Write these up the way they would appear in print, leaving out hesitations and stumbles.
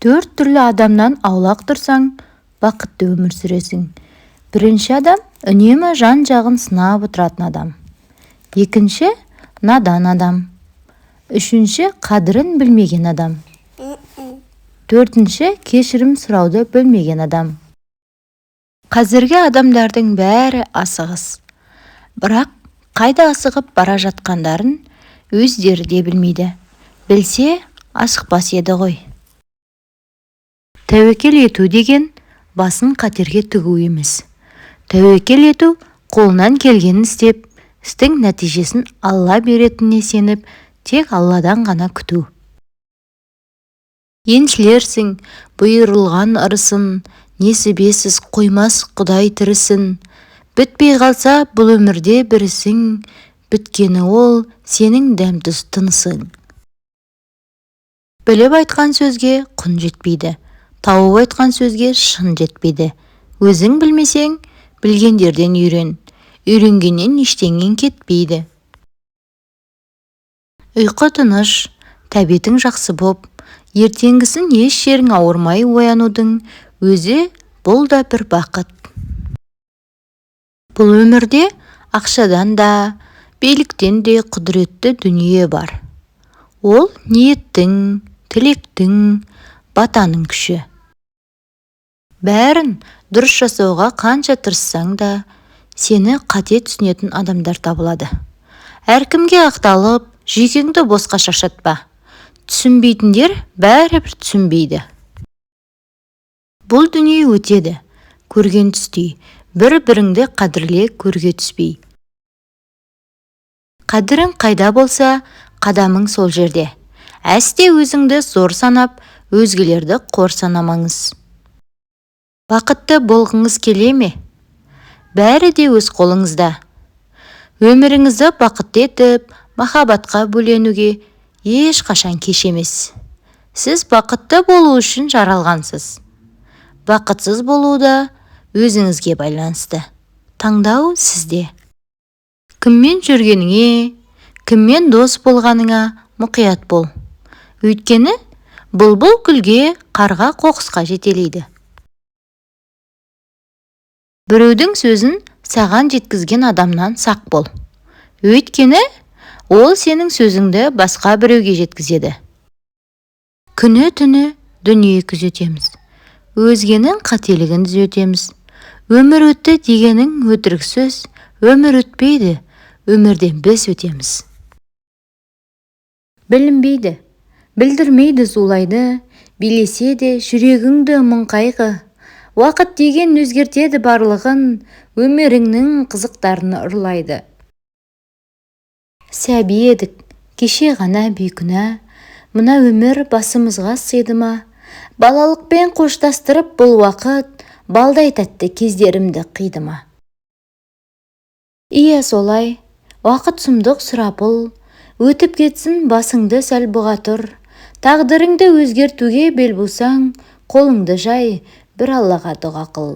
Төрт түрлі адамнан аулақ тұрсаң, бақытты өмір сүресің. Бірінші адам – үнемі жан-жағын сынап отыратын адам. Екінші – надан адам. Үшінші – қадірін білмеген адам. Төртінші – кешірім сұрауды білмеген адам. Қазіргі адамдардың бәрі асығыс. Бірақ қайда асығып бара жатқандарын өздері де білмейді. Білсе, асықпас еді ғой. Тәуекел ету деген басын қатерге тігу емес. Тәуекел ету – қолынан келгенін істеп, істің нәтижесін Алла беретініне сеніп, тек Алладан ғана күту. Еншілерсің бұйырылған ырысын, несібесіз қоймас Құдай тірісін. Бітпей қалса бұл өмірде бір ісің, біткені ол сенің дәм-тұз тынысың. Біліп айтқан сөзге құн жетпейді, тауып айтқан сөзге шын жетпейді. Өзің білмесең, білгендерден үйрен, үйренгеннен ештеңең кетпейді. Ұйқы тыныш, тәбетің жақсы боп, ертеңгісін еш жерің ауырмай оянудың өзі бұл да бір бақыт. Бұл өмірде ақшадан да, биліктен де құдіретті дүние бар. Ол ниеттің, тілектің, батаның күші. Бәрін дұрыс жасауға қанша тырыссаң да, сені қате түсінетін адамдар табылады. Әркімге ақталып, жүйкеңді босқа шаршатпа. Түсінбейтіндер бәрібір түсінбейді. Бұл дүние өтеді, көрген түстей, бір-біріңді қадірле көрге түспей. Қадірің қайда болса, қадамың сол жерде. Әсте өзіңді зор санап, өзгелерді қор санамаңыз. Бақытты болғыңыз келе ме? Бәрі де өз қолыңызда. Өміріңізді бақытты етіп, махаббатқа бөленуге ешқашан кеш емес. Сіз бақытты болу үшін жаралғансыз. Бақытсыз болу да өзіңізге байланысты. Таңдау сізде. Кіммен жүргеніңе, кіммен дос болғаныңа мұқият бол. Өйткені бұлбұл гүлге, қарға қоқысқа жетелейді. Біреудің сөзін саған жеткізген адамнан сақ бол. Өйткені ол сенің сөзіңді басқа біреуге жеткізеді. Күні-түні дүние күзетеміз. Өзгенің қателігін түзетеміз. Өмір өтті дегенің өтірік сөз, өмір өтпейді, өмірден біз өтеміз. Білінбейді, білдірмейді зулайды, билесе де жүрегіңді мұң қайғы. Уақыт деген өзгертеді барлығын, өміріңнің қызықтарын ұрлайды. Сәби едік, кеше ғана бейкүнә, мына өмір басымызға сыйды ма? Балалықпен қоштастырып бұл уақыт, балдай тәтті кездерімді қиды ма? Иә, солай, уақыт сұмдық сұрапыл, өтіп кетсін басыңды сәл бұға тұр. Тағдырыңды өзгертуге бел бусаң, қолыңды жай, бір Аллаға дұға қыл.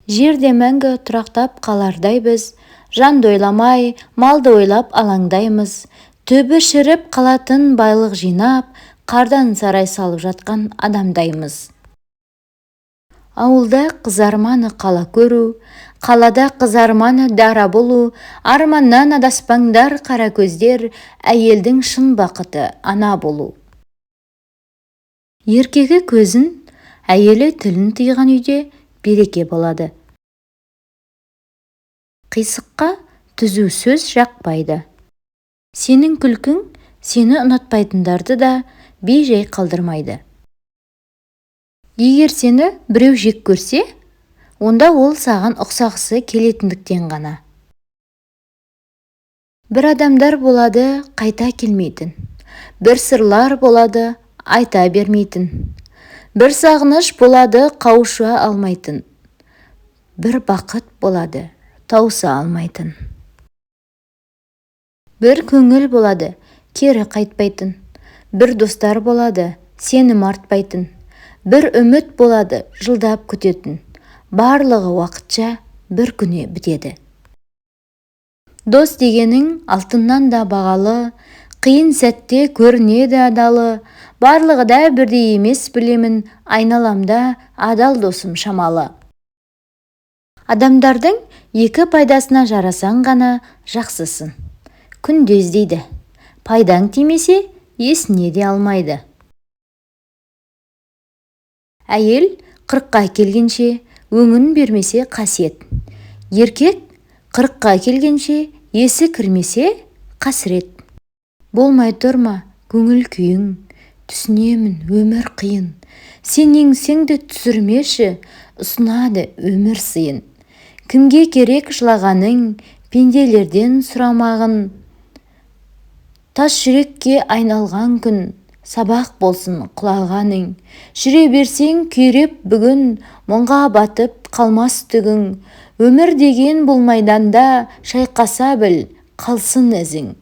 Жерде мәңгі тұрақтап қалардай біз, жанды ойламай, малды ойлап алаңдаймыз. Түбі шіріп қалатын байлық жинап, қардан сарай салып жатқан адамдаймыз. Ауылда қыз арманы қала көру, қалада қыз арманы дара болу. Арманнан адаспаңдар, қара көздер, әйелдің шын бақыты ана болу. Еркегі көзін, әйелі тілін тыйған үйде береке болады. Қисыққа түзу сөз жақпайды. Сенің күлкің сені ұнатпайтындарды да бей-жай қалдырмайды. Егер сені біреу жек көрсе, онда ол саған ұқсағысы келетіндіктен ғана. Бір адамдар болады қайта келмейтін, бір сырлар болады айта бермейтін, бір сағыныш болады қауыша алмайтын, бір бақыт болады тауыса алмайтын. Бір көңіл болады кері қайтпайтын, бір достар болады сенім артпайтын, бір үміт болады жылдап күтетін. Барлығы уақытша, бір күні бітеді. Дос дегенің алтыннан да бағалы, Қиын сәтте көрінеді адалы. Барлығы да бірдей емес білемін, айналамда адал досым шамалы. Адамдардың екі пайдасына жарасаң ғана жақсысын. Күнде іздейді. Пайдаң тимесе, есіне де алмайды. Әйел 40-қа келгенше өңін бермесе қасиет. Еркек 40-қа келгенше есі кірмесе қасірет. Болмай тұр ма көңіл күйің, түсінемін өмір қиын. Сен еңсеңді түсірмеші, ұсынады өмір сыйын. Кімге керек жылағаның, пенделерден сұрамағын. Тас жүрекке айналған күн, сабақ болсын құлағаның. Жүре берсең күйреп бүгін, мұңға батып қалмас түгің. Өмір деген бұл майданда, шайқаса біл, қалсын ізің.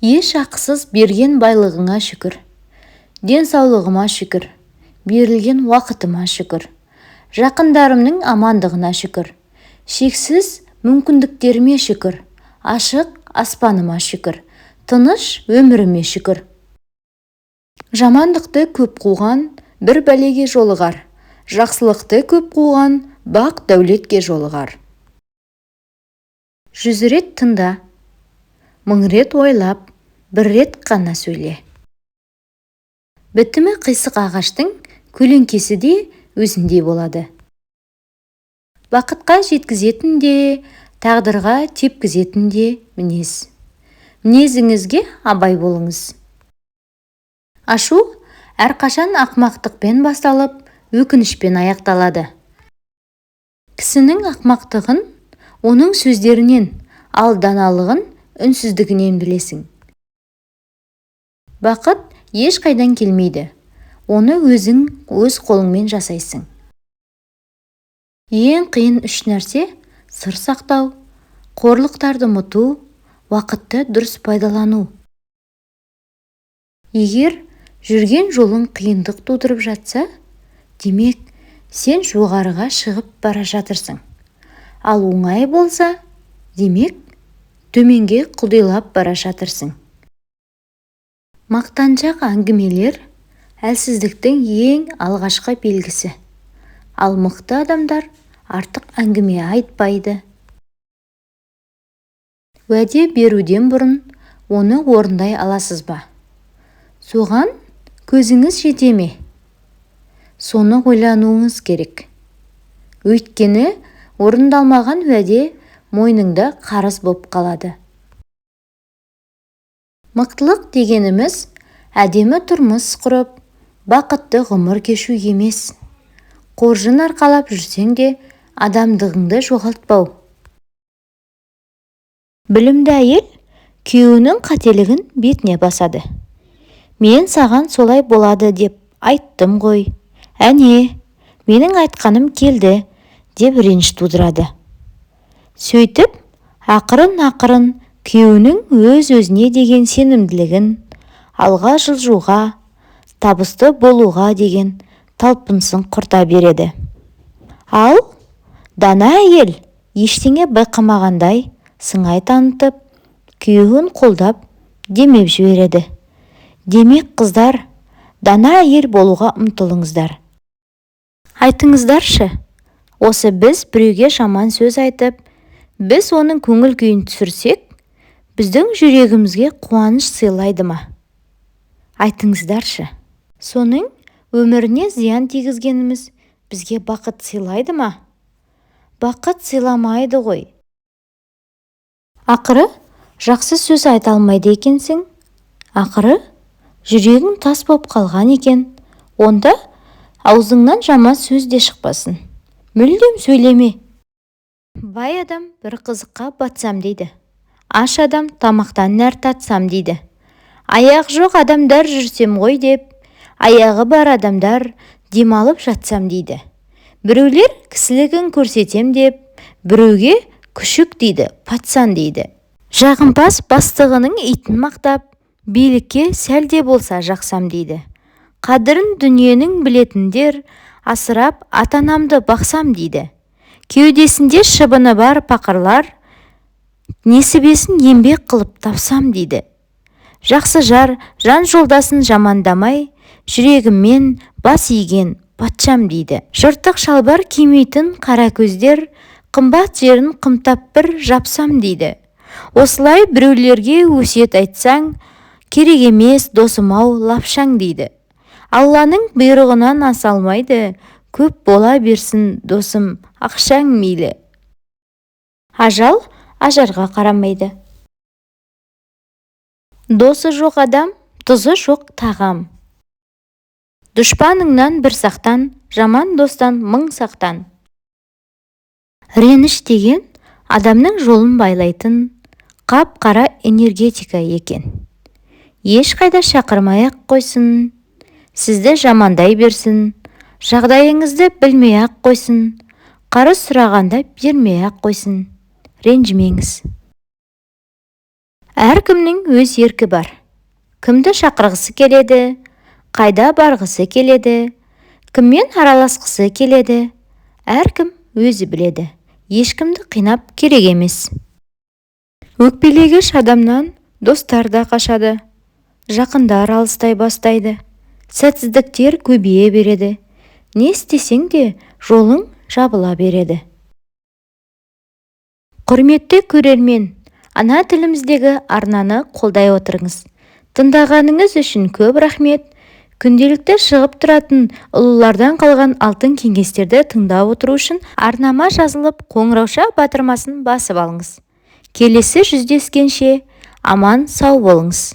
Еш ақысыз берген байлығыңа шүкір. Денсаулығыма шүкір. Берілген уақытыма шүкір. Жақындарымның амандығына шүкір. Шексіз мүмкіндіктеріме шүкір. Ашық аспаныма шүкір. Тыныш өміріме шүкір. Жамандықты көп қуған бір бәлеге жолығар. Жақсылықты көп қуған бақ дәулетке жолығар. 100 рет тыңда, 1000 рет ойлап, бір рет қана сөйле. Бітімі қисық ағаштың көлеңкесі де өзіндей болады. Бақытқа жеткізетін де, тағдырға тепкізетін де мінез. Мінезіңізге абай болыңыз. Ашу әрқашан ақмақтықпен басталып, өкінішпен аяқталады. Кісінің ақмақтығын оның сөздерінен, ал даналығын үнсіздігінен білесің. Бақыт ешқайдан келмейді, оны өзің өз қолыңмен жасайсың. Ең қиын үш нәрсе сыр сақтау, қорлықтарды ұмыту, уақытты дұрыс пайдалану. Егер жүрген жолың қиындық тудырып жатса, демек, сен жоғарыға шығып бара жатырсың. Ал оңай болса, демек, төменге құлдилап бара жатырсың. Мақтаншақ әңгімелер әлсіздіктің ең алғашқы белгісі. Ал мықты адамдар артық әңгіме айтпайды. Уәде беруден бұрын оны орындай аласыз ба? Соған көзіңіз жете ме? Соны ойлануыңыз керек. Өйткені орындалмаған уәде мойныңда қарыз боп қалады. Мықтылық дегеніміз әдемі тұрмыс құрып, бақытты ғұмыр кешу емес. Қоржын арқалап жүрсең де адамдығыңды жоғалтпау. Білімді әйел күйеуінің қателігін бетіне басады. Мен саған солай болады деп айттым ғой. Әне, менің айтқаным келді деп реніш тудырады. Сөйтіп, ақырын-ақырын күйеуінің өз-өзіне деген сенімділігін, алға жылжуға, табысты болуға деген талпынысын құрта береді. Ал дана әйел ештеңе байқамағандай сыңай танытып, күйеуін қолдап, демеп жібереді. Демек, қыздар, дана әйел болуға ұмтылыңыздар. Айтыңыздаршы, осы біз біреуге жаман сөз айтып, біз оның көңіл күйін түсірсек, біздің жүрегімізге қуаныш сыйлайды ма? Айтыңыздаршы. Соның өміріне зиян тигізгеніміз бізге бақыт сыйлайды ма? Бақыт сыйламайды ғой. Ақыры, жақсы сөз айта алмайды екенсің. Ақыры, жүрегің тас боп қалған екен. Онда аузыңнан жаман сөз де шықпасын. Мүлдем сөйлеме. Бай адам бір қызыққа батсам дейді. Аш адам тамақтан нәр татсам дейді. Аяқ жоқ адамдар жүрсем ғой деп, аяғы бар адамдар демалып жатсам дейді. Біреулер кісілігін көрсетем деп, біреуге күшік дейді, пацан дейді. Жағымпаз бастығының итін мақтап, билікке сәл де болса жақсам дейді. Қадірін дүниенің білетіндер, асырап ата-анамды бақсам дейді. Кеудесінде шыбыны бар пақырлар, Несібесін еңбек қылып тапсам дейді. Жақсы жар жан жолдасын жамандамай, жүрегіммен бас иген патшам дейді. Жыртық шалбар кимейтін қара көздер, қымбат жерін қымтап бір жапсам дейді. Осылай біреулерге өсиет айтсаң, керек емес, досым-ау, лапшаң дейді. Алланың бұйрығынан аса алмайды, көп бола берсін, досым, ақшаң мейлі. Ажал ажарға қарамайды. Досы жоқ адам, тұзы жоқ тағам. Дұшпаныңнан бір сақтан, жаман достан мың сақтан. Реніш деген адамның жолын байлайтын қап-қара энергетика екен. Ешқайда шақырмай-ақ қойсын, сізді жамандай берсін, жағдайыңызды білмей-ақ қойсын, қарыз сұрағанда бермей-ақ қойсын, ренжімеңіз. Әркімнің өз еркі бар. Кімді шақырғысы келеді, қайда барғысы келеді, кіммен араласқысы келеді, әркім өзі біледі. Ешкімді қинап керек емес. Өкпелегіш адамнан достар да қашады, жақындар алыстай бастайды, сәтсіздіктер көбейе береді, не істесең де жолың жабыла береді. Құрметті көрермен, ана тіліміздегі арнаны қолдай отырыңыз. Тыңдағаныңыз үшін көп рахмет. Күнделікті шығып тұратын ұлылардан қалған алтын кеңестерді тыңдап отыру үшін арнама жазылып, қоңырауша батырмасын басып алыңыз. Келесі жүздескенше аман сау болыңыз.